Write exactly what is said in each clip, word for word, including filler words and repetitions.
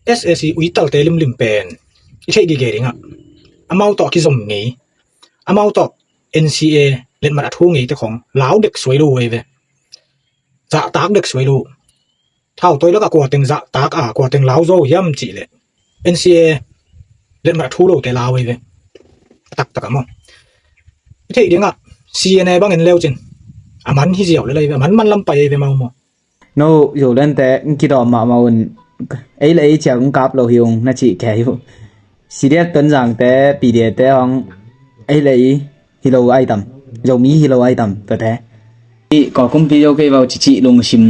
SAC uitalte limlim pen i theih gige dingah amau tawh kizom ngei, amau tawh NCA letmat a thu ngeite khong lau dek suai lo uh ei ve. Zahtak dek suai lo uh. Thautawi lakah kuateng zahtak a kuateng lau zo hiam cih leh NCA letmat a thu lote lau ei ve. A taktak a maw, i theih dingah CNA bangin leucin a man hi ziau le lai ve, a man man lam pai ei ve mau maw. No Zolente kidawm mahmah un, ei le ei ciang kap lo hi ung na cih kei uh. CDF Tonzangte, PDA te hong ei le ei hi lo ai tam, Zomi hi lo ai tam tuate. I kawkumpi zo kei vau cici lungsim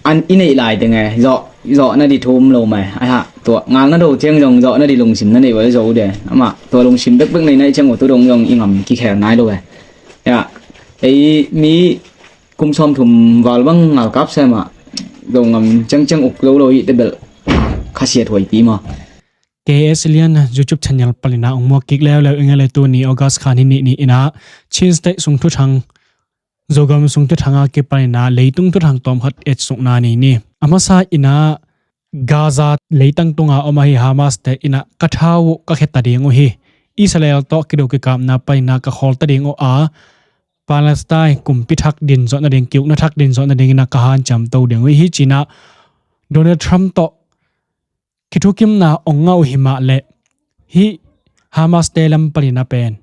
an i neih lai teng e, zawh zawh na di thum lo mai ai ha. Tua ngal na do ciang zong zawh na di lungsim na neih vau zo de. Amah tua lungsim bekbek nei na i ciang uh tu dong zong i ngam kikhel nai lo e. Ya, ei mi kum sawm thum val bang ngal kap sem ah, zo ngam ciangciang uk zo lo i tebel khasiat huai ti maw. KS Lian YouTube channel palina ong muak kik leuleu ing e le. Tuni August kha ni nih ni inah Chin State sung thuthang, Zogam sung thuthanga kipalina leitung thuthang tawmkhat et sukna ni ni. A masa inah Gaza leitang tunga om ahi Hamas te inah ka thau uh ka kheta ding uh hi. Israel tawh kido kikapna palina ka khawlta ding uh a, Palestine kumpi thak din zawh nading, kiukna thak din zawh nading inah ka hanciam to ding uh hi cinah Donald Trump tawh kithukimna ong ngah uh hi mah leh hih Hamas te lam palina pen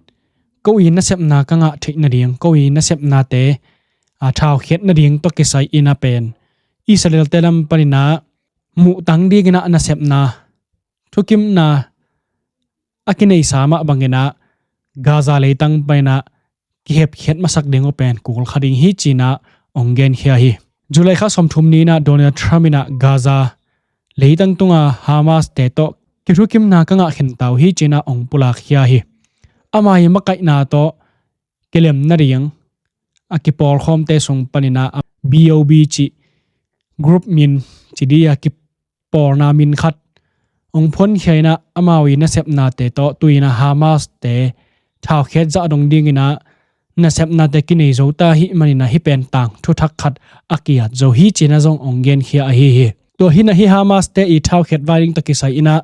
ko i nasepna ka ngah theih nading, ko i nasepnate a thaukhiat nading tawh kisai inah pen Israel te lam palina muhtang dinginah nasepna thukimna a kineisa mah banginah Gaza leitang paninah kihepkhiat masak ding uh pen kul kha ding hi cinah ong genkhia hi. July kha sawmthum ni inah Donald Trump inah Gaza leitang tunga Hamas te tawh kithukimna ka ngah khentau hi cinah ong pulakkhia hi. Ama i makaihna tawh kilem nading a kipawlkhawmte sung paninah BOB cih group min ci di a ki pawlna min khat ong phonkhia inah amau i nasepnate tawh tu inah Hamas te thaukhiat zah dong dinginah nasepnate kinei zo ta hih maninah hih pen tang thuthak khat a kiat zo hi cinah zong ong genkhia ahi hi. Tua hinah hih Hamas te i thaukhiat vai ding tawh kisai inah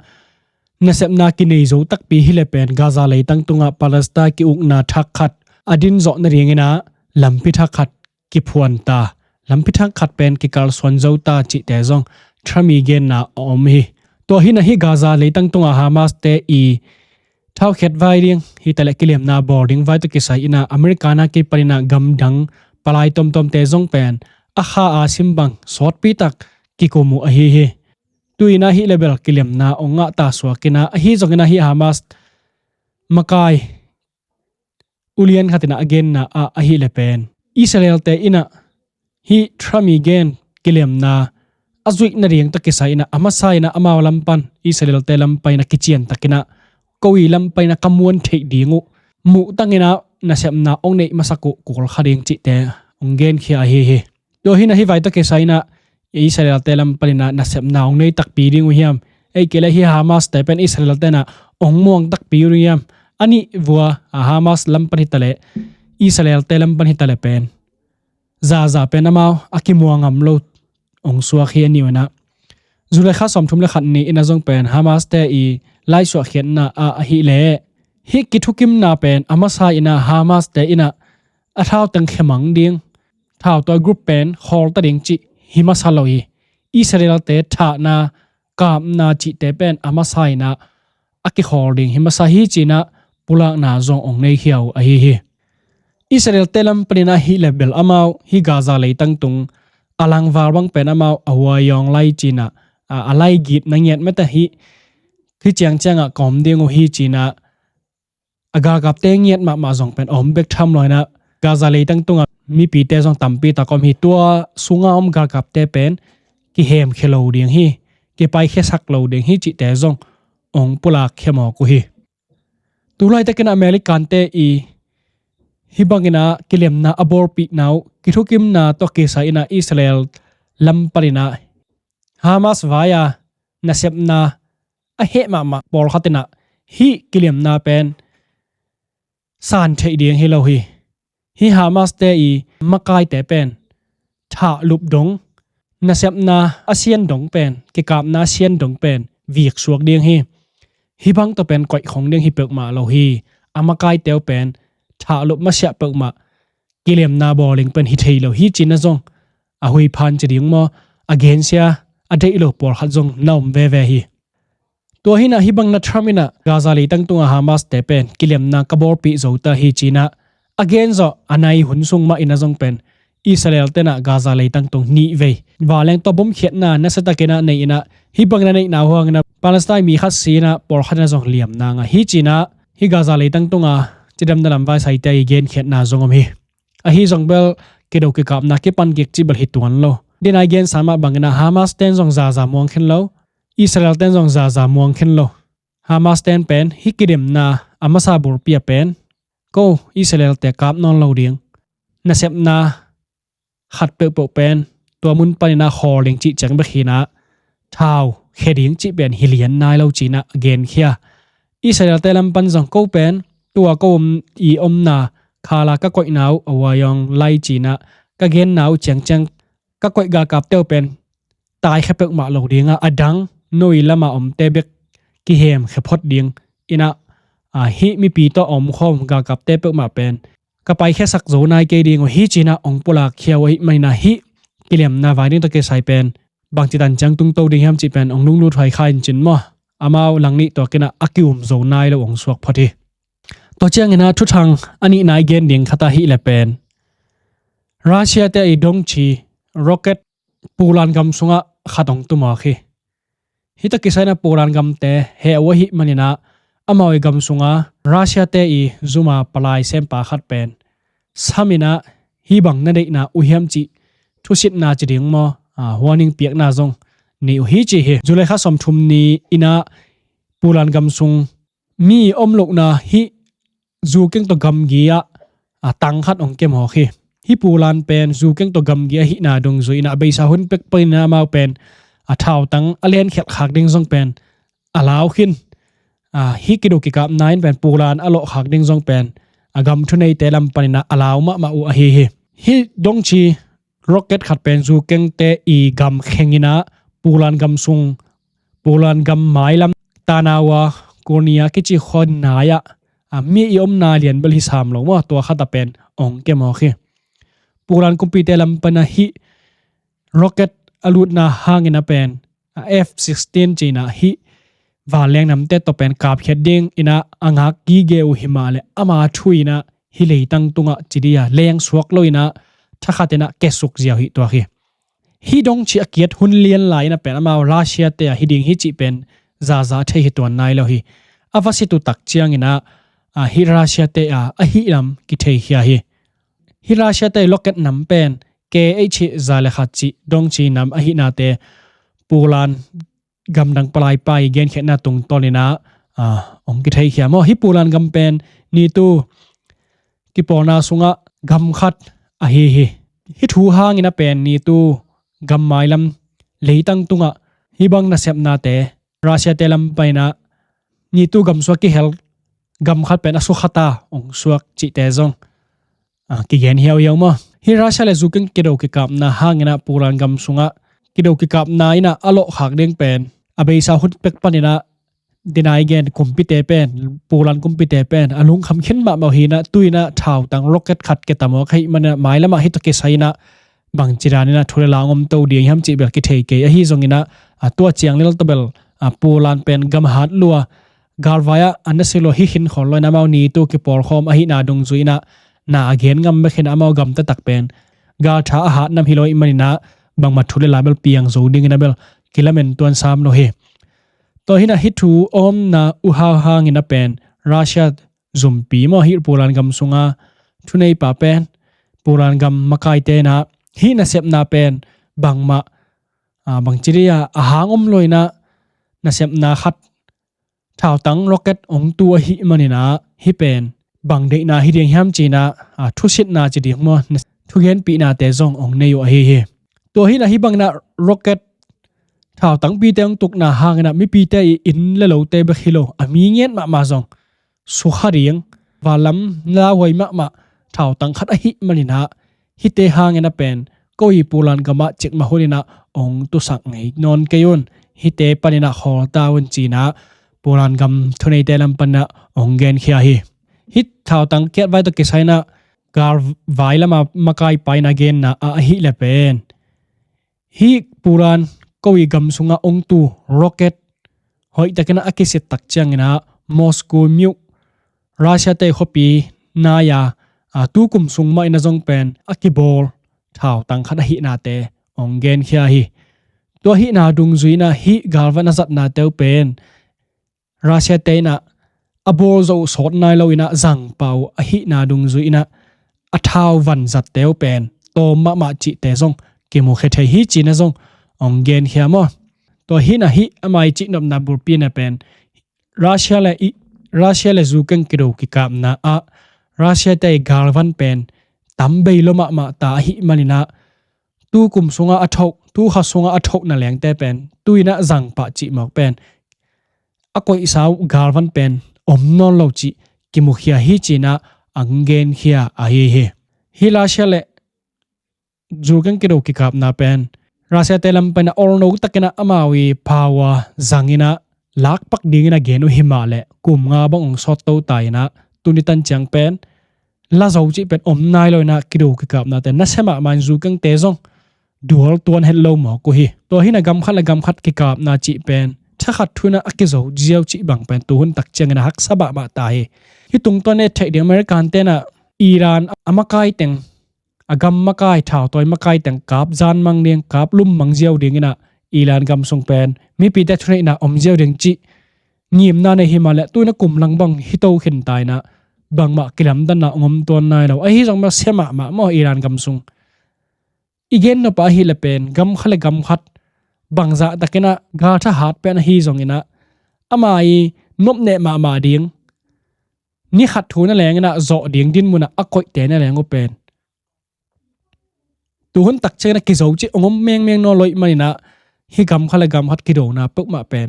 nasepna kinei zo takpi hi le pen Gaza leitang tungah Palestine kiukna thak khat a din zawh nadinginah lampi thak khat kiphuan ta, lampi thak khat pen kikalsuan zo ta cihte zong Trump i genna a om hi. Tua hinah hih Gaza leitang tunga Hamas te i thaukhiat vai ding hi taleh kilemna bawl ding vai tawh kisai inah America na kipaninah gamdang palai tomtomte zong pen a kha a sim bang sawtpi tak kikum uh ahi hi. Tu inah hih lebel kilemna ong ngah ta suak inah ahi zonginah hih Hamas makai ulian khat inah a genna ah ahi le pen Israel te inah hih Trump i gen kilemna a zuih nading tawh kisai inah a masa inah amau lam pan Israel te lam paninah kician takinah ko i lam paninah ka muan theih ding uh muhtanginah nasepna ong neih masak uh kul kha ding cihte ong genkhia ahi hi. Tua hinah hih vai tawh kisai inah Israel te lam paninah nasepna ong nei takpi ding uh hiam? Ei kei le hih Hamas te pen Israel tenah ong muang takpi uh ding hiam? A nih vua a Hamas lam pan hi taleh Israel te lam pan hi taleh pen zaza pen amau a kimuang ngam lo ong suak hi a nih uh inah. July kha sawmthum le khat ni inah zong pen Hamas te i laisuahkhiatna ah ahi le hih kithukimna pen a masa inah Hamas te inah a thauteng khemang ding thautawi group pen khawlta ding cih hi masa lo hi. Israel te thahna kapna cihte pen a masa inah a kikhawl ding hi masa hi cinah pulakna zong ong neikhia uh ahi hi. Israel te lam paninah hih lebel amau hih Gaza leitang tung a langval bang pen amau a huayawng lai cinah a, a laigit na ngiat mete hih hih ciangciangah ka om ding uh hi cinah a galkapte ngiat mahmah zong pen a om bek tham lo inah Gaza leitang tungah mipite zong tampi tak om hi. Tua sunga om galkapte pen kihemkhia lo ding hi, kipaikhiasak lo ding hi cihte zong ong pulakkhia mawk uh hi. Tulaitakinah American te i hih banginah kilemna a bawlpihna uh kithukimna tawh kisai inah Israel lam paninah Hamas vai-a nasepna a heh mahmah pawlkhat inah hih kilemna pen san theih ding hi lo hi. Hih Hamas te i makaite pen thahlup dong, nasepna a sian dong pen, kikapna a sian dong pen vik suak ding hi. Hih bang tawh pen koih khong ding hi peuhmah lo hi. A makaite uh pen thahlup masiah peuhmah, kilemna bawling pen hi thei lo hi cihna zong a huiphan ci ding maw, a gensia a deih lo pawlkhat zong na om veve hi. Tua hinah hih bang na Trump inah Gaza leitang tunga Hamas te pen kilemna ka bawlpih zo ta hi cinah a gen zawh a nai hun sung mah inah zong pen Israel tenah Gaza leitang tung nih vei vanleng tawh bomkhiatna nasiatakinah nei inah hih bang na neihna uh hanginah Palestine mi khat sinah pawlkhat inah zong liamna ngah hi cinah hih Gaza leitang tunga cidamna lam vaisaite i genkhiatna zong om hi. Ahi zong bel kido kikapna kipan kik cih bel hi tuan lo. Dinai gensa mah banginah Hamas ten zong zaza muang khin lo. Israel ten zong zaza muang khin lo. Hamas ten pen hih kidemna a masa bulpi a pen ko Israel te kap nawn lo ding. Nasepna khat peuhpeuh pen tua mun paninah khawl ding cih ciang bek hinah thau khia ding cih pen hi lian nai lo cinah a genkhia. Israel te lam pan zong ko pen tua ko om i omna khala ka koihna uh a uayawng lai cinah ka genna uh ciangciang ka koih galkapte uh pen taikhia peuhmah lo dingah a dang noi lama omte bek kihemkhia phot ding inah hih mipi tawh a omkhawm galkapte peuhmah pen ka paikhiasak zo nai kei ding uh hi cinah ong pulakkhia uh ahih maninah hih kilemna vai ding tawh kisai pen bangci tan ciang tungto ding hiam cih pen ong lunglut huai kha in cin maw? Amau langnih tuakinah a kium zo nai lo ong suak phot hi. Tua cianginah thuthang a nihna i gen ding khat ahih le pen Russia te i dongci rocket Poland gam sungah khat ong tumawk hi. Hih tawh kisai inah Poland gamte heh uh ahih maninah amau i gam sunga Russia te i zuma palai sempa khat pen sam inah hih bang na deihna uh hiam cih thusitna ci ding maw, warning piakna zong nei uh hi ci hi. July kha sawmthum ni inah Poland gam sung mi om lohna hih zukeng tawh gamgi ah tang khat ong kemawk hi. Hih Poland pen zukeng tawh gamgi ahihna dungzui inah a beisa hun pek paninah amau pen a thautang a lenkhelh khak ding zong pen a lau khin. Hih kido kikapna in pen Poland a lawh khak ding zong pen a gam thuneite lam paninah a lau mahmah uh ahi hi. Hih dongci rocket khat pen zukengte i gam khenginah Poland gam sung Poland gam mailam Tanawa Kurnia kici khua nai-ah mi i omna lian bel hi sam lo maw, tua khatah pen ong kemawk hi. Poland kumpite lam pana hih rocket a lutna hangina pen a F sixteen cinah hih vanleng namte tawh pen kapkhiat ding inah a ngak gige uh himah le ama thu inah hih leitang tungah ci dia leng suak lo inah thakhat inah kesuk ziau hih tuak hi. Hih dongci a kiat hun lian lai inah pen amau Russia te ah hi ding hi cih pen zaza thei hi tuan nai lo hi. A va sit uh tak cianginah hih Russia te ah ahih lam kitheikhia hi. Hih Russia te rocket nam pen Kh za le khat cih dongci nam ahihnate Poland gamdang palaipa i genkhiatna tungtawninah ong kitheikhia maw. Hih Poland gam pen NATO kipawlna sungah gam khat ahi hi. Hih thu hangina pen NATO gam mailam leitang tungah hih bang nasepnate Russia te lam paninah NATO gam sungah kihel gam khat pen a sukhata ong suak cihte zong kigen hiauhiau maw. Hih Russia le zukeng kido kikapna hanginah Poland gam sungah kido kikapna inah a lawh khak ding pen a beisa hun pek paninah dinai gen kumpite pen Poland kumpite pen a lungkham khin mahmah uh hinah tu inah thautang rocket khat ketamawk ahih maninah mailamah hih tawh kisai inah bangci daninah thu le la ong om to ding hiam cih bel kithei kei ahi zonginah tua ciang lel tawh bel Poland pen gam hat lua galvai ah a na si lua hi khin khol lo inah amau NATO kipawlkhawm ahihna dungzui inah na a gen ngam bek hinah amau gam taktak pen galtha a hat nam hi lo ahih maninah bangmah thu le la bel piang zo dinginah bel kilamen tuan sam lo hi. Tua hinah hih thu omna uhau hangina pen Russia zumpi maw hih Poland gam sunga thuneipa pen Poland gam makaite inah hih nasepna pen bangmah bangci dia a hang om lo inah nasepna khat thautang rocket ong tu ahih maninah hih pen bang deihna hi ding hiam cinah thusitna ci ding maw, thugenpihnate zong ong nei uh ahi hi. Tua hinah hih banginah rocket thautangpite ong tukna hanginah mipite i inn le lote bek hi lo a mi ngiat mahmah zong sukha ding vanlam lauhuai mahmah thautang khat ahih maninah hihte hangina pen ko i Poland gamah cikmah huninah ong tusak ngei nawn kei un. hihte panin ah khawl ta un ci-in ah Poland gam thuneite lam panin ah hong genkhia hi. Hih thautang kiatvai tawh kisai-in ah galvai lama makai paina genna ah ahih leh pen hih Poland ko i gam sungah ong tu rocket hoihtakin ah a kisit tak ciangin ah Moscow myo, Russia-te khuapi nai-a, a, tukum sung mah in ah zong pen a kibawl thautang khat ahihnate hong genkhia hi. Tua ahihna dungzui-in ah hih galvan a zatnate uh pen Russia-te in ah a bawl zawh uh sawt nai lo-in ah zang pah uh ahihna dungzui-in ah a thau van zatte uh pen tawm mahmah cihte zong kimukhia thei hi ci-in ah zong hong genkhia maw. Tua hi-in ah hih a mai cihnopna bulpi-in ah pen Russia le i, Russia le Ukraine kido kikapna ah Russia-te galvan pen tam bei lo mahmah ta ahih manin ah tukum sungah a thoh, tukha sungah a thoh na lengte pen tu-in ah zang pah cih mawk pen a koihsa uh galvan pen om nawn lo cih kimukhia hi ci-in ah hong genkhia ahi hi. Hih Russia le Ukraine kido kikapna pen Russia-te lam panin ah olno takin ah amau i power zangin ah lakpak dingin ah gen uh himah leh kum nga bang hong sawt to ta-in ah tuni tan ciang pen la zo cih pen om nai lo-in ah kido kikapnate nasia mahmah in Ukraine-te zong dual tuan het lo mawk uh hi. Tua hi-in ah gam khat le gam khat kikapna cih pen thakhat thu-in ah a kizo ziau cih bang pen tuhun tak ciangin ah haksa mahmah ta hi. Hih tungtawn i theih ding American-te in ah Iran a makai teng, a gam makai, thautawi makai teng kap zan mang ding, kap lum mang ziau dingin ah Iran gam sung pen mipite thuneihna om ziau ding cih ngimna nei himah leh tu-in ah kum lang bang hi to khin ta-in ah bangmah kilamdanna hong om tuan nai lo. Ahi zong mah sia mahmah maw Iran gam sung. I gen nop ah ahih leh pen gam khat le gam khat bangzahtakin ah galthahat pen ahi zongin ah ama i nopneh mahmah ding, ni khat thu na lengin ah zawh ding dinmun ah a koihte na leng uh pen tuhun tak ciangin ah kizo cih hong om mengmeng nawn lo ahih manin ah hih gam khat le gam khat kidona peuhmah pen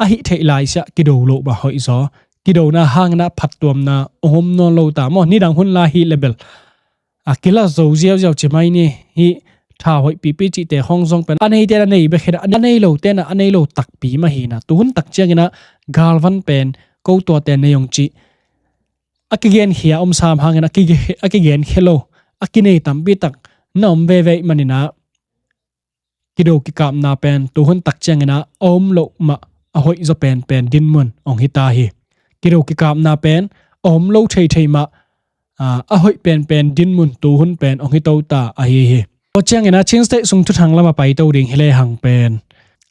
a hih theih lai siah kido loh mah hoih zaw. Kidona hangin ah phattuamna hong om nawn lo ta maw. Nidang hun lai hi leh bel a kila zo ziauziau ci mai ni. Hih thau hoih pipi cihte khawng zong pen a neite in a nei bek hi-in ah a nei lote in ah a nei lo takpi mah hi-in ah tuhun tak ciangin ah galvan pen ko tuate nei ung cih a kigenkhia om sam hangin a kige-, a kigenkhia lo, a kinei tampi tak na om veve ahih manin ah kido kikapna pen tuhun tak ciangin ah a om loh mah a hoih zaw penpen dinmun hong hi ta hi. Kido kikapna pen a om lo theithei mah, aa, a hoih penpen dinmun tuhun pen hong hi to ta ahi hi. Tua ciangin ah Chin State sung thuthang lam a pai to ding hi lehang pen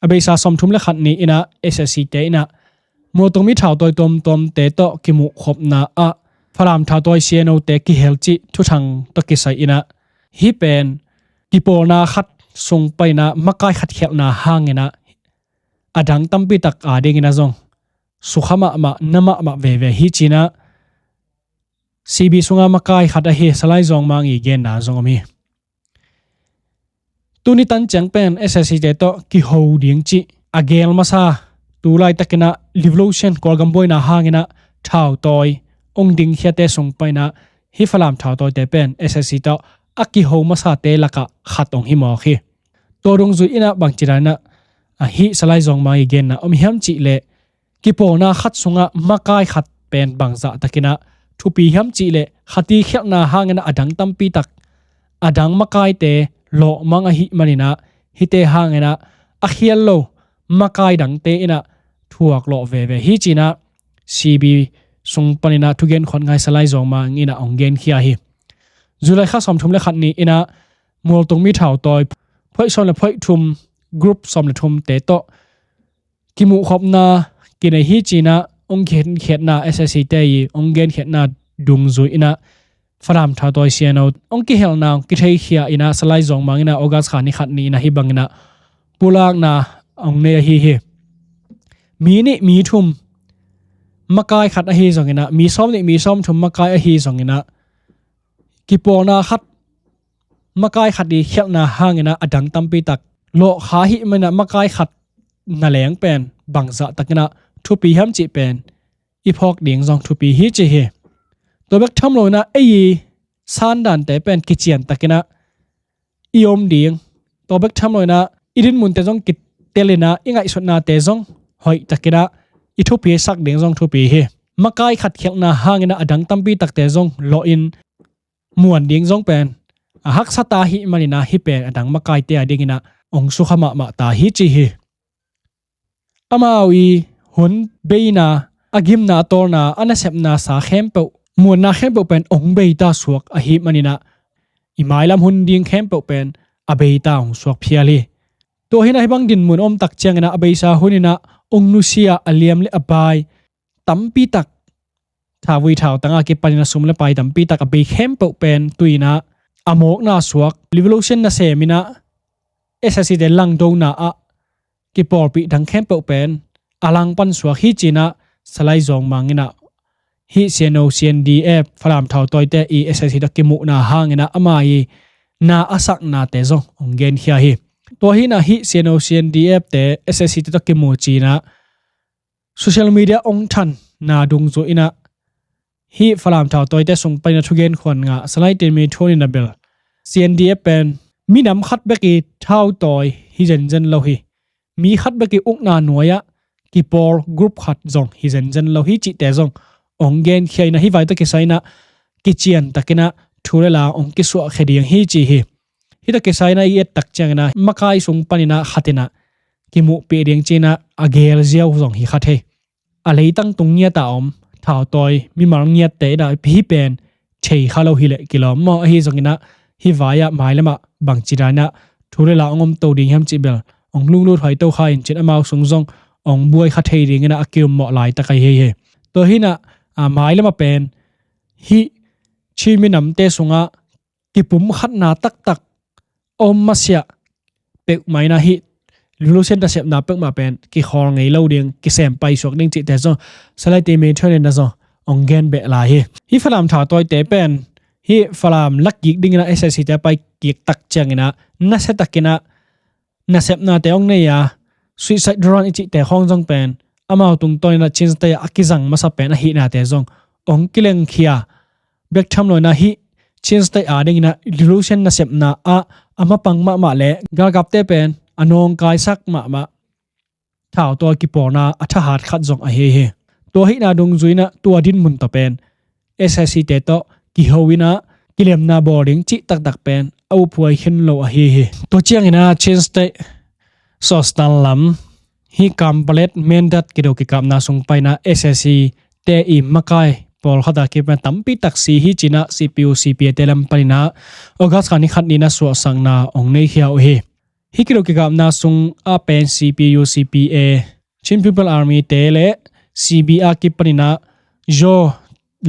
a beisa sawmthum le khat ni-in ah S S C-te in ah mualtung mi thautawi tuamtuamte tawh kimuhkhopna ah Falam thautawi C N O-te kihel cih thuthang tawh kisai-in ah hih pen kipawlna khat sung panin ah makai khat khialhna hangin ah a dang tampi tak adingin ah zong sukha mahmah, na mahmah veve hi ci-in ah C B sunga makai khat ahi Salai Zawng Mang i genna zong om hi. Tuni tan ciang pen S S C-te tawh kiho ding cih a geel masa, tu laitakin ah revolution, Kawlgam buaina hangin ah thautawi hong dingkhiate sung panin ah hih Falam thautawite pen S S C tawh a kiho masate lakah khat hong hi mawk hi. Tua dungzui-in ah bangci dan-in ah hih Salai Zawng Mang i genna om hiam cih leh kipawlna khat sungah makai khat pen bangzahtakin ah thupi hiam cih leh khat i khialhna hangin ah a dang tampi tak, a dang makaite lawhmang ahih manin ah hihte hangin ah a khial lo makai dangte in ah thuak lawh veve hi ci-in ah C B sung panin ah thugen khawng ngai Salai Zawng Mang in ah hong genkhia hi. July kha sawmthum le khat ni-in ah mualtung mi thautawi phoih sawm le phoih thum, group sawm le thumte tawh kimuhkhopna kinei hi ci-in ah hong kikhiatna, S S C-te i hong genkhiatna dungzui-in ah Falam thautawi C N O hong kihelna hong kitheikhia in ah Salai Zawng Mang in ah August kha ni khat ni-in ah hih bangin ah pulakna hong nei ahi hi. Mi nih mi thum makai khat ahi zongin ah, mi sawm nih mi sawm thum makai ahi zongin ah kipawlna khat makai khat i khialhna hangin ah a dang tampi tak lawhkha ahih manin ah makai khat na leng pen bangzahtakin ah thupi hiam cih pen i phawk ding zong thupi hi ci hi. Tua bek tham loin ah ei i sandante pen kiciantakin ah i om ding, tua bek tham loin ah i dinmunte zong ki-, tel in ah i ngaihsutnate zong hoih takin ah i thupi sak ding zong thupi hi. Makai khat khialhna hangin ah a dang tampi takte zong lawh in muan ding zong pen a haksa ta ahih manin ah hih pen a dang makaite a dingin ah hong sukha mahmah ta hi ci hi. Amau i hun beina, a gimna, a tawlna, a nasepna sa khempeuh, muanna khempeuh pen hong beita suak ahih manin ah i mailam hun ding khempeuh pen a beita hong suak phial hi. Tua hi in ah hih bang dinmun om tak ciangin ah a beisa hun in ah hong nusia a liam le a bai tampi tak, thavui thautang a kipanin ah sum le pai tampi tak a bei khempeuh pen tu in ah a mawkna suak, revolution nasem in ah SAC te langdona ah kipawlpih dang khempeuh pen a langpan suak hi ci in ah Salai Zong Mang in ah hih CNO CNDF Falam thautawite i SAC tawh kimuhna hangin ah ama i na a saknate zong hong genkhia hi. Tua hi in ah hih CNO CNDF te SAC te tawh kimu ci in ah social media hong thanna dungzui in ah hih Falam thautawite sung panin ah thugen khuan ngah Salai Tin Min Thuan in ah bel CNDF pen minam khat bek i thautawi hi zenzen lo hi. Mi khat bek i ukna nuai-ah kipawl group khat zong hi zenzen lo hi cihte zong hong genkhia in ah hih vai tawh kisai in ah kician takin ah thu le la hong kisuahkhia ding hi ci hi. Hih tawh kisai in ah i et tak ciangin ah makai sung panin ah khat in ah kimuhpih ding ci in ah a gel ziau zong hi kha thei. A leitang tung ngiat a om thautawi mimal ngiatte in ah hih pen thei kha lo hi leh kilawm maw, ahi zongin ah hih vai-ah mailam ah bangci dan in ah thu le la hong om to ding hiam cih bel hong lunglut huai to kha in cin amau sung zong hong buai kha thei dingin ah a kiummawh laitak ahi hi. Tua hi in ah a mailam ah pen hih Chin minamte sungah kipumkhatna taktak a om masiah peuhmah in ah hih revolution nasepna peuhmah pen kikhawl ngei lo ding, kisem paisuak ding cihte zong Salai Tin Min Thuan in ah zong hong gen beh lai hi. Hih Falam thautawite pen hih Falam lakik dingin ah SAC te a pai kik tak ciangin ah nasia takin ah nasepnate hong nei a, suicide drone i cihte khawng zong pen amau tungtawn in ah Chin State ah a kizang masa pen ahihnate zong hong kilengkhia bek tham lo in ah hih Chin State a dingin ah revolution nasepna ah a mapang mahmah le galkapte pen a nawngkaisak mahmah thautawi kipawlna a thahat khat zong ahi hi. Tua ahihna dungzui in ah tua dinmun tawh pen SAC te tawh kiho in ah kilemna bawl ding cih taktak pen a uphuai khin lo ahi hi. Tua ciangin ah Chin State Sostan lam hih Kanpetlet Mindat kido kikapna sung panin ah SAC te i makai pawlkhat a kipan tampi tak si hi ci in ah CPU CPA te lam panin ah August kha ni khat ni in ah suahsakna hong neikhia uh hi. Hih kido kikapna sung ah pen CPU CPA, Chin People Army te le CB a kipanin ah Zo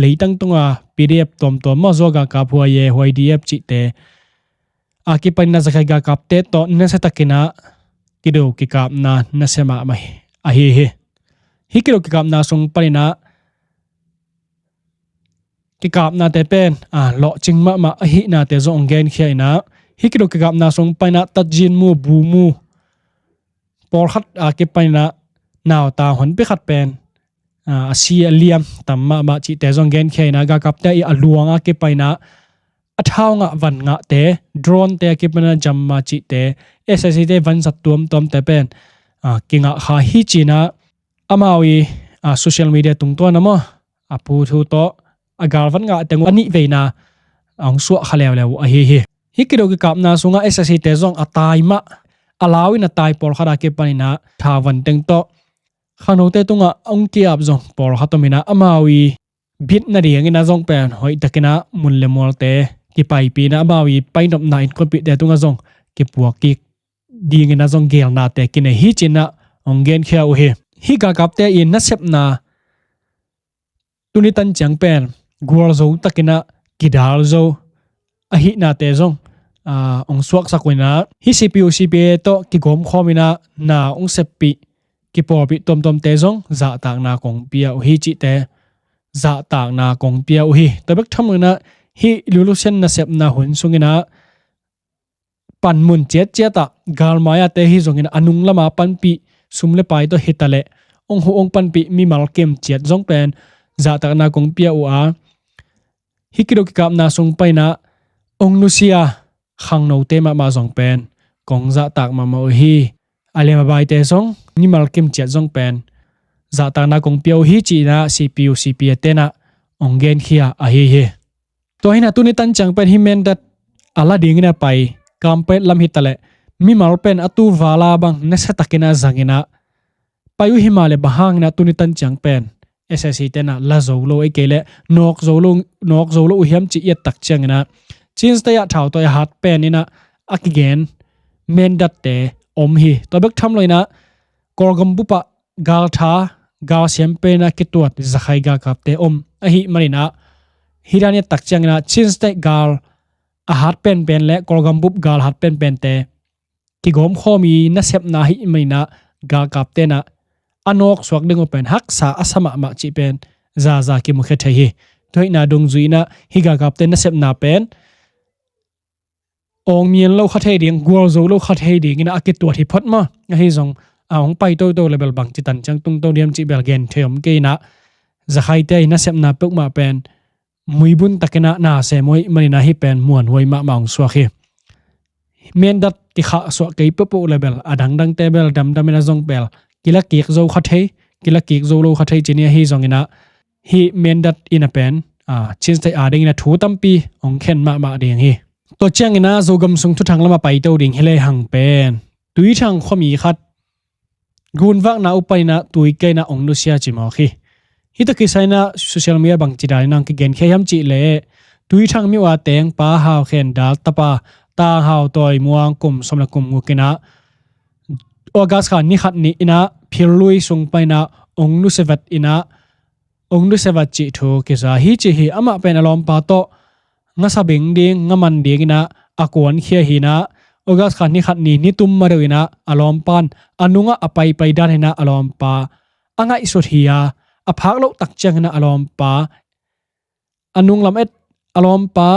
leitang tunga PDF tuamtuam maw, Zo galkap, Huai-E, Huai-D F cihte a kipanin ah Zakhai galkapte tawh nasia takin ah kido kikapna nasia mahmah ahi hi. Hih kido kikapna sung panin ah kikapnate pen a lawhcing mahmah ahihnate zong hong genkhia in ah hih kido kikapna sung panin ah Tatjinmu, Bumu pawlkhat a kipanin ah nautang honpi khat pen a si a liam tam mahmah cihte zong genkhia in ah galkapte i a luang a kipanin ah a thau ngah van ngahte, drone te a kipanin ah jammer cihte, SAC te vanzat tuamtuamte pen a kingah kha hi ci in ah amau i a social media tungtawn ah maw, a phu thu tawh a galvan ngah teng uh a nih veina a hong suah kha leuleu uh ahi hi. Hih kido kikapna sungah SAC te zong a tai mah, a lau in a tai pawlkhat a kipanin ah thau van teng tawh khangnote tungah hong ki-ap zong pawlkhat om in ah amau i bit nadingin ah zong pen hoih takin ah mun le mualte kipaipih in ah amau i painopna innkuanpihte tungah zong kipuak kik dingin ah zong gelnate kinei hi ci in ah hong genkhia uh hi. Hih galkapte i nasepna tuni tan ciang pen gualzo takin ah kidal zo ahihnate zong a hong suaksak uh in ah hih CPU CPA tawh kigawmkhawm in ah na hong seppih kipawlpih tuamtuamte zong zahtakna kong pia uh hi cihte zahtakna kong pia uh hi. Tua bek tham lo in ah hih revolution nasepna hun sungin ah panmun ciatciat ah galmai-ate hi zongin a nung lama panpih sum le pai tawh hi ta leh hong huh hong panpih mimal kim ciat zong pen zahtakna kong pia uh a, hih kido kikapna sung panin ah hong nusia khangnote mahmah zong pen kong zahtak mahmah uh hi. a lem a baite zong, mimal kimciat zong pen zahtakna kong pia uh hi ci-in ah C P U, C P A te'n ah hong genkhia ahi hi. Tua hi-in ah tuni tan ciang pen hih Mindat a la dingin ah pai, Kanpetlet lam hi taleh, mimal pen a tu val a bang nasiatakin ah zangin ah pai uh hi mah leh, bang hangin ah tuni tan ciang pen S A C te'n ah la zo lo, ei kei leh nawk zo lo, nawk zo lo uh hiam ci i et tak ciangin ah, Chin State ah thautawi a hat pen in ah a kigen Mindatte om hi. Tua bek tham lo-in ah Kawlgam bup ah galtha, galsiam pen in ah kituat Zakhai galkapte om ahih manin ah, hih dan i et tak ciangin ah Chin State gal a hat penpen leh Kawlgam bup gal hat penpente kigawmkhawm i nasepna ahih manin ah galkapte'n ah a nawksuak ding uh pen haksa a sa mahmah cih pen zaza kimukhia thei hi. Tua ahihna dungzui-in ah hih galkapte nasepna pen awngmian lo kha thei ding, gualzo lo kha thei dingin ah a kituat hi phot maw. Ahi zong a hong pai toto leh bel bangci tan ciang tungto diam cih bel gen thei om kei in ah, Zakhaite i nasepna peuhmah pen muibun takin ah na sem uh ahih manin ah hih pen muanhuai mahmah hong suak hi. Mindat kikhahsuah kei peuhpeuh leh bel a dangdangte bel damdamin ah zong bel kila kik zo kha thei, kila kik zo lo kha thei ci ni. Ahi zongin ah hih Mindat in ah pen, a, Chin State a dingin ah thu tampi hong khen mahmah ding hi. Tua ciangin ah Zogam sung thuthang lam ah paito ding hi lehang pen, Tuithang khuami khat gunvakna uh panin ah tui kia in ah hong nusia ci mawk hi. Hih tawh kisai-in ah social media bangci danin ah hong kigenkhia hiam cih leh, Tuithang mi uh a teng Pa Hau Khen Dal tapa Tang Hau Tawi Muang kum sawm leh kum guk in ah August kha ni khat ni-in ah Phillui sung panin ah hong nusia vet in ah, hong nusia vet cih thu kiza hi ci hi. Amah pen a lawmpa tawh ngasa beng ding, ngaman dingin ah a kuankhia hi-in ah, August kha ni khat ni, ni tum ma deuh in ah a lawmpa in a nungah a paipai danin ah a lawmpa a ngaihsut hi a, a phak loh tak ciangin ah a lawmpa a nunglam et, a lawmpa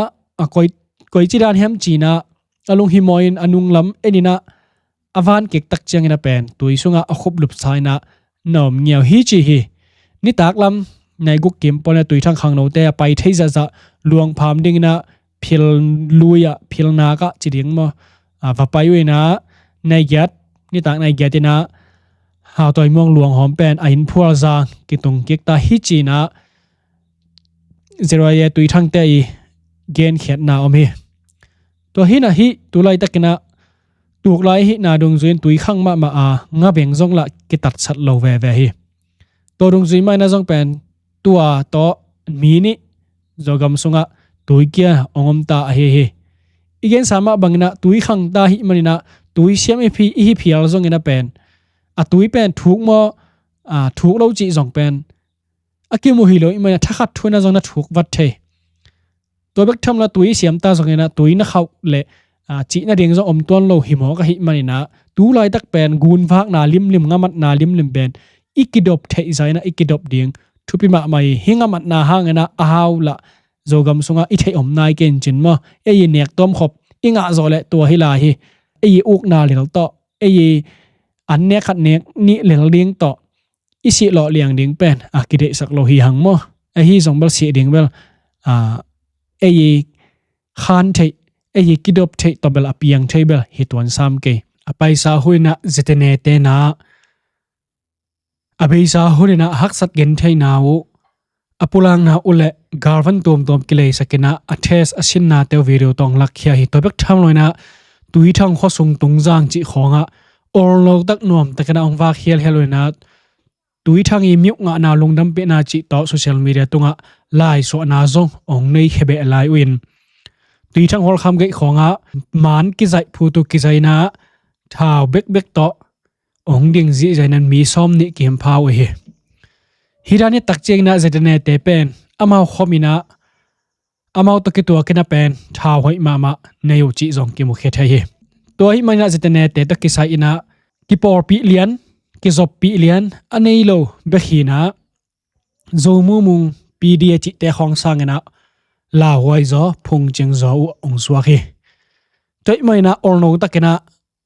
a koi, koici dan hiam ci-in ah a lunghimawh in a nunglam enin ah a van kik tak ciangin ah pen tui sungah a khup lupsa in ah na om ngiau hi ci hi. Nitak lam nai guk kim pawl in ah Tuithang khangnote a pai thei zahzah luangpham dingin ah Phillui ah, Philnak ah ci ding maw, a, va pai uh in ah, nai giat, nitak nai giat in ah Hau Tawi Muang luanghawm pen a inn phual zang kitung kik ta hi ci-in ah Z Y A Tuithangte i genkhiatna om hi. Tua hi-in ah hih tu laitakin ah tuklai ahihna dungzui-in tui khang mahmah a, ngabeng zong lah kitatsat lo veve hi. Tua dungzui mah in ah zong pen tua tawh mi nih Zogam sungah tui kia hong om ta ahi hi. I gensa mah bangin ah tui khang ta ahih manin ah tui siam i phi, i hi phial zongin ah pen, a tui pen thuk maw, a, thuk lo cih zong pen a kimu hi lo ahih manin ah thakhat thu-in ah zong na thuk vat thei. Tua bek tham lo, tui siam ta zongin ah tui na khauh leh, a, cih nading zong om tuan lo hi mawk ahih manin ah, tu laitak pen gunvakna limlim, ngamatna limlim pen i kidop theih zah in ah i kidop ding thupi mahmah hi. Hih ngamatna hangin ah a hau lah Zogam sungah i theih om nai kei in cin maw. Ei i nek tuamkhop i ngah zawh leh tua hi lai hi. Ei i ukna lel tawh, ei i an nek khat nek nih lel ding tawh i sih lawh liang ding pen a kideihsak lo hi hang maw. Ahi zong bel sih ding bel, a, ei i khan theih, ei i kidop theih tawh bel a piang thei bel hi tuan sam kei. A paisa hun in ah Z N A te'n ah, a beisa hun in ah haksat gentheihna uh, a pulakna uh leh galvan tuamtuam kileisak in ah a test a sinnate uh video tawh hong lakkhia hi. Tua bek tham lo-in ah Tuithang khuasung tungzang cih khawngah orlo tak nuam takin ah hong vak hialhial uh in ah, Tuithang i miuh ngahna, lungdampihna cih tawh social media tungah laisuahna zong hong nei khia beh lai uh in, Tuithang hawlkham gate khawngah maan kizaih, phutu kizaih in ah thau bekbek tawh hong ding zihziah in ah mi sawmnih kihimpha uh hi. Hih dan i et tak ciangin ah Z N A te pen amau khawm in ah, amau tawh kituakin ah pen thau hoih mahmah nei uh cih zong kimukhia thei hi. Tua ahih manin ah Z N A te tawh kisai-in ah kipawlpih lian, kizoppih lian a nei lo bek hi-in ah, Zo Mu Mung P D A cihte khawng sangin ah lauhuai zaw, phungcing zaw uh hong suak hi. Tua ahih manin ah orno takin ah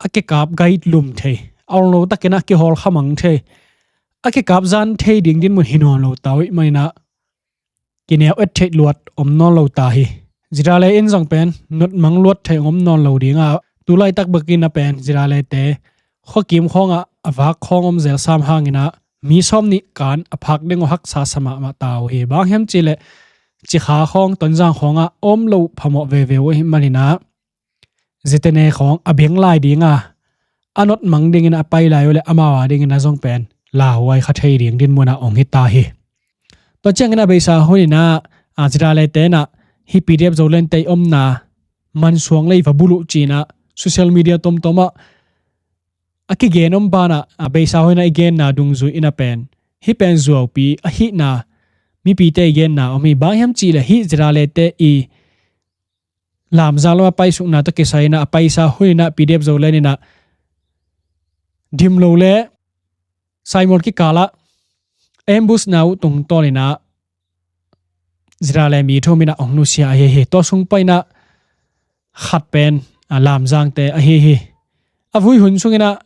a kikap gate lum thei, a orno takin ah kihawlkham mang thei, a kikap zan thei ding dinmun hi nawn lo ta uh ahih manin ah kineu et theih luat om nawn lo ta hi. Zirale in zong pen notmang luat thei om nawn lo ding a, tu laitak bekin ah pen Zirale te khuakim khawngah a vak khawng om zel sam hangin ah mi sawm nih kan a phak ding uh haksa sa mahmah ta uh hi. Bang hiam cihleh Cikha khawng, Tonzang khawngah om lo phamawh veve uh ahih manin ah Zitene khawng a beng lai ding a, a notmang dingin a pai lai uh leh amau a dingin a zong pen lauhuai kha thei ding dinmun ah hong hi ta hi. Tua ciangin a beisa hunin ah, a, Zirale te in ah hih P D F Zoland te i omna Mansuang lei va bulh uh ci-in ah social media tomtom ah a kigen om banah, a, beisa hunin ah i genna dungzui in ah pen hih pen zuaupi ahihna mipite i genna om hi. Bang hiam cihleh hih Zirale te i lamzang lam a paisukna tawh kisai in ah a paisa hunin ah P D F Zoland in ah dim lo le Saimol kikalah ambush-na uh tungtawnin ah Zirale mi thum in ah hong nusia ahi hi. Tua sung panin ah khat pen, a, lamzangte ahi hi. A vui hun sungin ah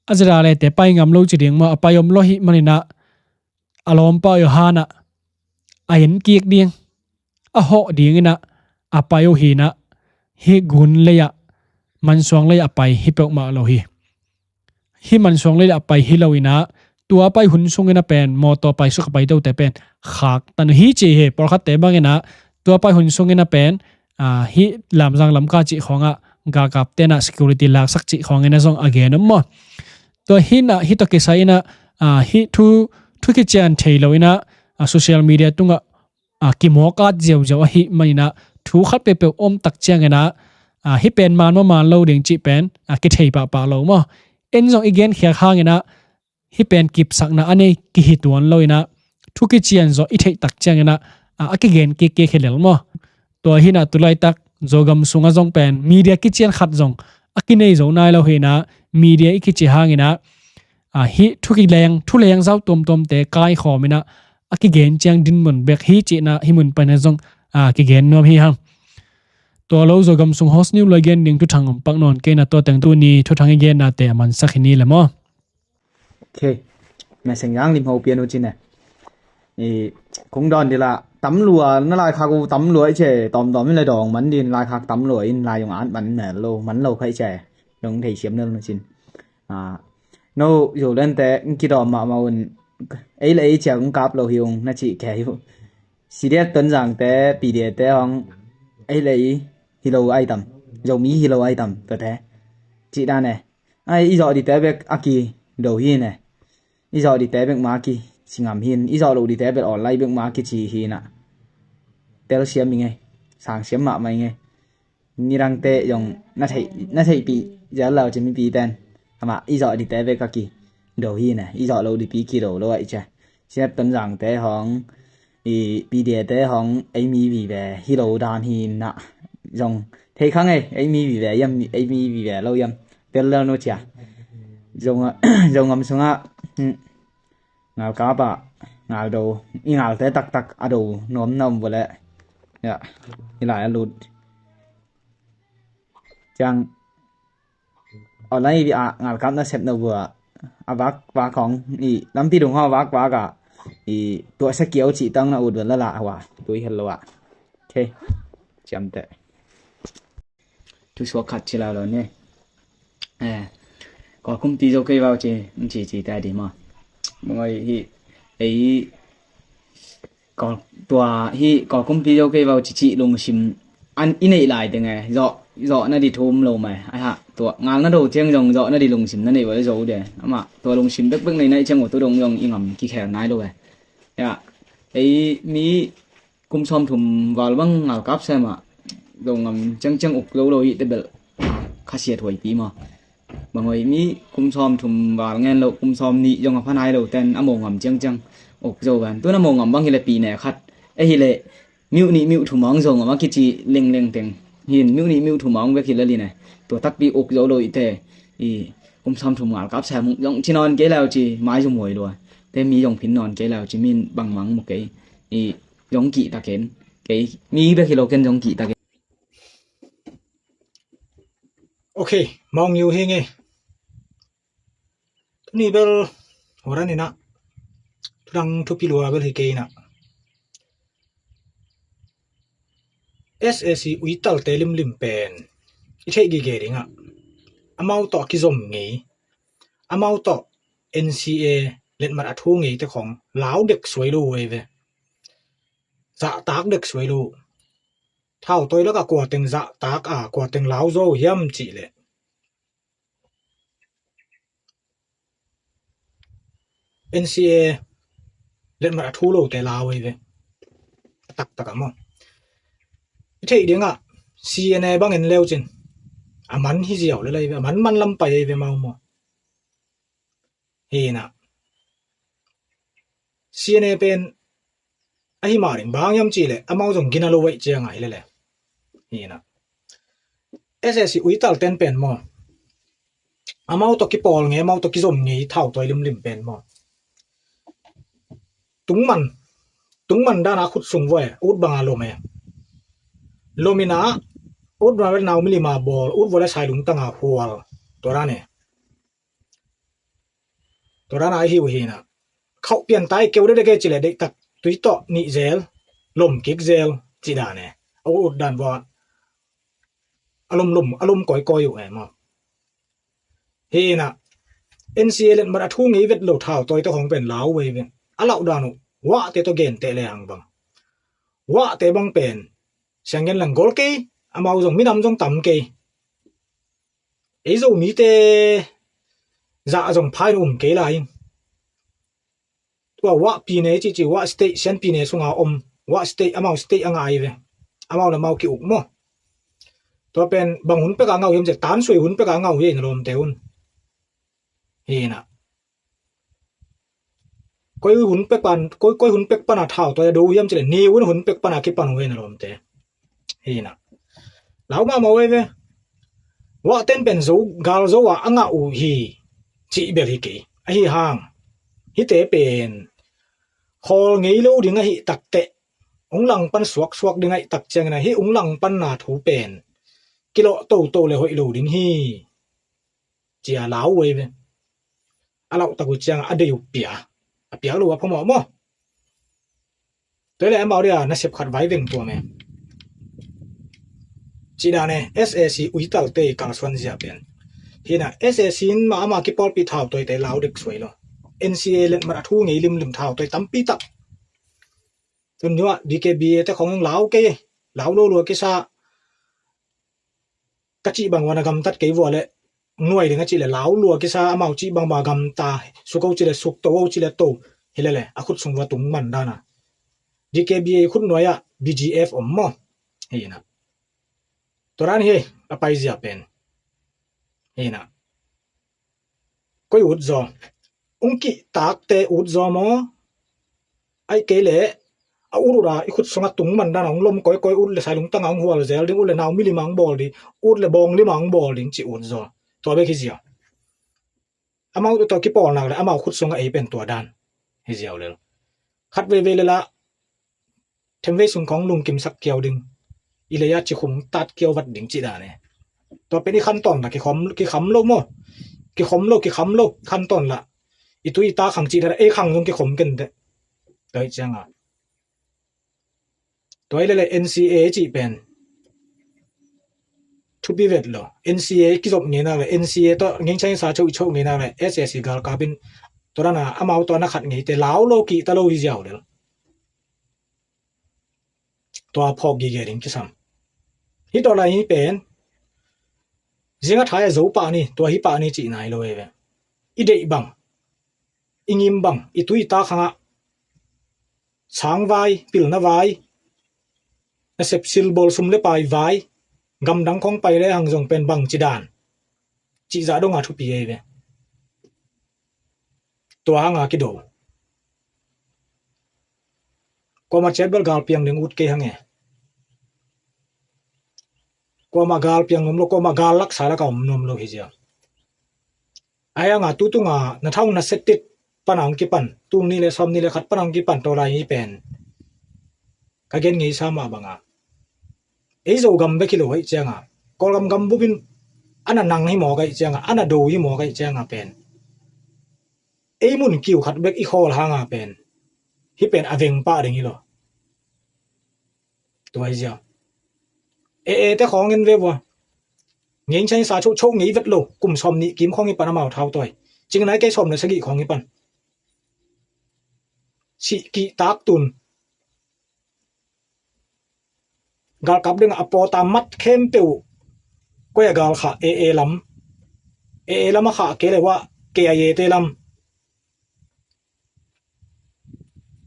a Zirale te pai ngam lo ci ding maw, a pai om lo ahih manin ah a lawmpa uh Yohan ah a en kik ding, a hawh dingin ah a pai uh hi-in ah hih Gun lei ah, Mansuang lei ah a pai hi peuhmah lo hi. Hih Mansuang lei ah a pai hi lo-in ah tua pai hun sungin ah pen mawtaw paisuk a paitote pen khaktan uh hi ci hi. Pawlkhatte bangin ah tua pai hun sungin ah pen, a, hih Lamzang Lamka cih khawngah galkapte in ah security laksak cih khawngin ah zong a gen om maw. Tua hi-in ah hih tawh kisai in ah, a, hih thu, thu kician thei lo-in ah, a, social media tungah, a, kimawk at ziauziau ahih manin ah thu khat peuhpeuh om tak ciangin ah, a, hih pen man maw man lo ding cih pen, a, kithei pahpah lo maw. En zong i genkhiat hangin ah hih pen kipsakna a nei kihi tuan lo-in ah thu kician zawh i theih tak ciangin ah, a, a kigen kikkik hi lel maw. Tua hi-in ah tulaitak Zogam sungah zong pen media kician khat zong a kinei zo nai lo hi-in ah media i kici hangin ah, a, hih thu kileng, thu leng zau tuamtuamte kaikhawm in ah a kigen ciang dinmun bek hi cihna hih mun panin ah zong, a, kigen nuam hi hang. Tua lo Zogam sung host ni uh leh gen ding thuthang om pak nawn kei in ah tua teng tuni thuthang i gennate a mansak hi ni le maw. Ok. Meseng yang lim ho pian uh cin e. I, kong dawn ding la, tam lua, na laikhak uh tam lua i ci e, tawmtawm in le dawng man ding, laikhak tam lua in lai ung at man mel lo, man lo kha i ci e. Dong thei siam nel na cin. A, no, Zoland te, ng kidawm mahmah un, ei le ei ciang kap lo hi ung, na cih kei uh. C D F Tonzang te, P D F te hong, ei le ei, hi lo ai tam, Zomi hi lo ai tam, tua te. Cih dan e. Ai, i zawh dingte bek a kido hi ne. I zawh dingte bek mah a kici ngam hi. I zawh loh dingte bek online bek mah a kici hi na. Telsiam i ngei. Sangsiam mahmah i ngei. Nidangte zong na theih, na theihpih zel lo ci mipite in. Amah i zawh dingte bek a kido hi ne. I zawh loh dingpi kido lo ai ci. C D F Tonzangte hong, i P D F te hong, ei mi vive hi lo dan hi na. Zong thei kha ngei, ei mi vive hiam, ei mi vive lo hiam. Tel lel nu cia. Zong, Zogam sungah, hmm, ngalkap ah, ngaldo, i ngalte taktak a do nuam na om vua leh. Ya, i lai a lut. Ciang online i a ngalkap na sep na vua, a vak vak hong, i lampi dung hong a vak vak ah, i tuahsia kiau cih tang na ut vua la lah hua, tui hel lo ah. Ok. Ciamteh. Thusuak khat ci lau lo ni. Eh, Kawl kumpi zo kei vau ci, ci ci ta di maw. Bangoi hi, ei, Kawl, tua hi Kawl kumpi zo kei vau ci ci lungsim an i neih lai teng e, zawh, zawh na di thum lo mai. Ai ha, tua ngal na do ciang zong zawh na di lungsim na neih vau zo de. Amah, tua lungsim bekbek nei na i ciang uh tu dong zong i ngam kikhel nai lo e. Ya, ei mi kum sawmthum val bang ngalkap sem ah Zogam ciangciang uk zo lo hi tebel khasiat huaipi maw. Bangoi mi kum sawmthum val ngen lo, kum sawmnih zong a pha nai lo ten a mo ngam ciangciang uk zo van. Tun a mo ngam bang hi le pi ne khat. E hi le miuh nih miuh thum a hong Zogam a kici lengleng teng hin miuh nih miuh thum a hong vek hi le li ne. Tua takpi uk zo lo hi te i kum sawmthum ngalkap sem zong ci nawn kei lau ci mai zum huai lua. Te mi zong phin nawn kei lau ci min bangmang mu kei. I zong kihta ken. Kei mi bek hi lo ken zong kihta ken. Ok, mawng niu hi nge. Tuni bel horan ina. Tudang thupi lua bel hi kei ina. S A C uitalte limlim pen i theih gige dingah amau tawh a kizom ngei amau tawh N C A letmat a thu ngeite khong lau dek suai lo uh ei ve. Zahtak dek suai lo uh. Thautawi lakah kua teng zahtak a, kua teng lau zaw uh hiam cih leh N C A letmat a thu lote lau ei ve. A taktak ah maw, i theih dingah C N A bang en leu cin a man hi ziau lel ei ve, a man man lam pai ei ve mau maw. Hi inah C N A pen ahi mah ding, bang hiam cih leh amau zong gina lo uh ei ciangah hi lele. Hi inah S A C uital ten pen maw, amau tawh kipawl ngei, amau tawh kizom ngei thautawi limlim pen maw, tungman, tungman dana khut sung vua e, ut banga lom e. Lom inah ut banga nau milim a bawl, ut vua le sailung tanga hual. Tua dan e. Tua dana ahi uh hi inah khauh pian tai keu dede kei cih leh deihtak tui tawh nih zel, lom kik zel cih dan e. A ut dan vua a lom lom, a lom kawikawi uh e maw. Hi inah N C A letmat a thu ngei vet lo thautawite khong pen lau uh ei ve. A lauh dan uh uahte tawh genteh le hang bang, uahte bang pen sianggen lang gol kei, amau zong minam zong tam kei. Ei Zomite zah zong phain um kei lai in. Tua uah pine cihcih uah state, Sian pine sunga om uah state, amau state a ngah ei ve. Amau le amau ki-uk maw. Tua pen bang hun peka ngah uh hiam cih leh tansui hun peka ngah uh hi ei na lawmte un. Hi inah koi hun pek pan, koi, koi hun pek pana thautawi a do uh hiam cih leh ni un hun pek pana kipan uh hi ei na lawmte. Hi inah lau mahmah uh ei ve. Uah ten pen zo, gal zo a a ngah uh hi cih bel hi kei. Ahi hang hihte pen khawl ngei lo ding ahi takteh, ung langpan suaksuak ding ahi tak ciangin ahi, ung langpanna thu pen kilawh toto le hoih lo ding hi, ci-a lau uh ei ve. A lauh tak uh ciangah a dei uh pia, a piak lo uh a phamawh maw. Tua le amau dia nasep khat vai veng tuam e. Cih dan e, S A C uitalte i kalsuan zia pen. Hi inah S A C in mah ama kipawlpih thautawite lau dek suai lo. N C A letmat a thu ngei limlim thautawi tampi tak. Tun nuah D K B A te khong lau kei, lau lo lua kisa. Ka cih bang ua na gamtat kei vua le nuai ding a cih le lau lua kisa, amau cih bang bang a gamta, suk o cih le suk, to o cih le to. Hi lele a khut sung vua tungman dana D K B A khut nuai ah B G F om maw. Hi inah tua dan hi a paizia pen. Hi inah koi ut zaw? Ung kihtakte ut zaw maw? Aih kei leh a ut ut a i khut sungah tungman dana ung lom kawikawi, ut le sailung tanga ung hual zel ding, ut le nau milim a ung bawl ding, ut le bawng lim a ung bawl ding cih ut zaw? Tua bek hi zia. Amau tawh kipawl nak le amau khut sungah ei pen tua dan hi ziau lel. Khat veivei lelah themvei sung khong lungkimsak kiau ding, i lei-a cikhum tat kiau vat ding cih dan e. Tua pen i khantawn la kikham, kikham lo maw? Kikham lo, kikham lo, khantawn la. I tui i ta khang cih dan ei khang zong kikham kenteh. Tua hi cianga tua hi lele N C A cih pen thupi vet lo. N C A kizop ngei nak le, N C A tawh ngengchang sa choh i choh ngei nak le, S A C galkap in tua dana amau tawh na khat ngeite lau lo kihta lo hi ziau lel. Tua phawk gige ding kisam. Hih tawh lai hi pen zinga thai a zo pah ni, tua hi pah ni cih nai lo e ve. I deih bang, i ngim bang, i tui i ta khangah sang vai, pilna vai, nasep silbawl sum le pai vai, gamdang khong pai le hang zong pen bang ci dan, cih zah donga thupi ei ve. Tua hanga kido. Kuama ciat bel gal piang ding ut kei hang e. Kuama gal piang nuam lo, kuama gal laksa laka om nuam lo hi zia. Ahi hanga tutunga na thau na setit pana hong kipan, tul nih le sawm nih le khat pana hong kipan tawlai hi pen ka gen ngeisa mah banga ei Zogam bek hi lo aih cianga Kawlgam gambupin ana nang hi mawk aih cianga, ana do hi mawk aih cianga pen ei mun kiu khat bek i khawl hanga pen hih pen a veng pah ding hi lo. Tua hi zia. E e te khawng en ve vua. Ngengchang sa choh choh ngei vet lo, kum sawm nih kim khawng hi pan amau thau tawi. Cing nai kei sawm le sagih khawng hi pan. Sih kihtak tun. Galkap ding a pawta mat khempeuh. Koi a gal khah, A A lam. A A lam a khah kei le uah K I A te lam.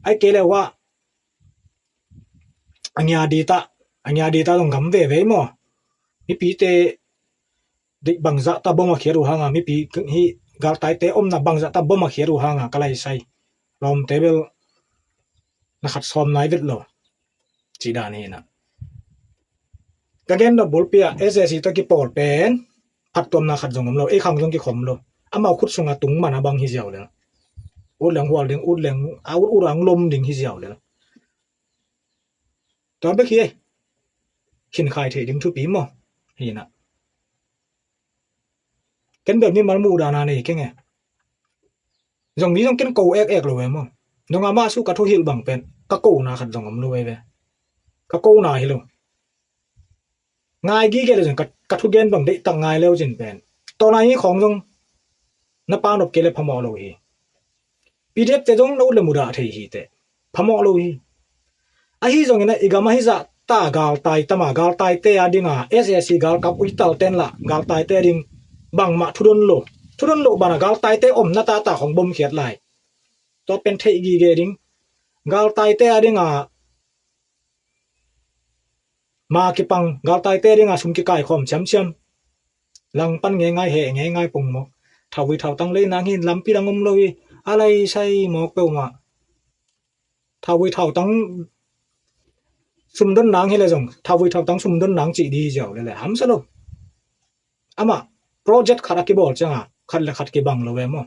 Ai kei le uah a ngia dita, a ngia dita zong gam veve maw? Mipite deih bangzah ta bom a khiat uh hanga, mipi hi galtaite omna bangzah ta bom a khiat uh hanga ka lai sai. Lawmte bel na khat sawm nai vet lo. Ci dan hi na. Ka gen dawh bulpi ah S A C tawh kipawl pen phattuamna khat zong om lo, ei khang zong kikhom lo. Amau khut sunga tung man a bang hi ziau lel. Ut leng hual ding, ut leng a ut ut ang lom ding hi ziau lel. Tua bek hi ei. Khin khai thei ding thupi maw? Hi na. Ken bel mimal muhdahna nei keng e. Zong mi zong ken ko ek ek lo e maw? Nong a mah su ka thuhilh bang pen ka kona khat zong om lo e ve. Ka kona hi lo. Ngai gige le zong ka, ka thugen bang deihtak ngai leu cin pen. Tawna hi khawng zong na panop kei le phamawh lo hi. P D F te zong na ut le mudah thei hi teh. Phamawh lo hi. Ahi zongin a i gam ahi zah ta galtai tama galtaite a dinga S A C galkap uital ten lah galtaite a ding bangmah thudon lo. Thudon lo bana galtaite omna tata khong bomkhiat lai. Tua pen theih gige ding. Galtaite a dinga ma kipang galtaite a dinga sum kikai khawm siamsiam. Langpan ngeingai he ngeingai pung mawk. Thauvui thautang lei nang hin lampi dang om lo hi. A lai sai mawk peuhmah. Thauvui thautang sumdon nang hi le zong thauvui thautang sumdon nang cih di hi ziau le le hamsa lo. Amah project khat a kibawl cianga khat le khat kibang lo ve maw?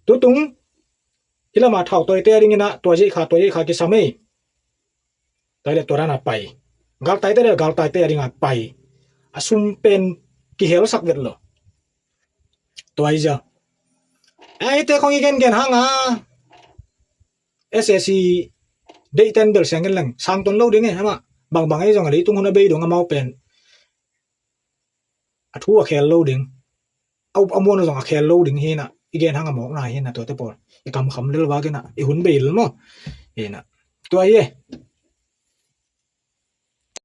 Tutung hi lama thau toite a dingina tua zeikha tua zeikha kisam ei. Tua hi le tua dana pai. Galtaite le galtaite a dinga pai. A sum pen kihelsak vet lo. Tua hi zia. Eite khong i gengen hanga S A C deihten bel siangin leng sangton lo ding e hama. Bangbang ei zong a leitung hun a bei dong amau pen a thu a khel lo ding. A up a muan zong a khel lo ding hi na. I gen hanga mawkna hi na tuate pawl. I kamkham lel vakina i hun bei lel maw? Hi na. Tua hi e.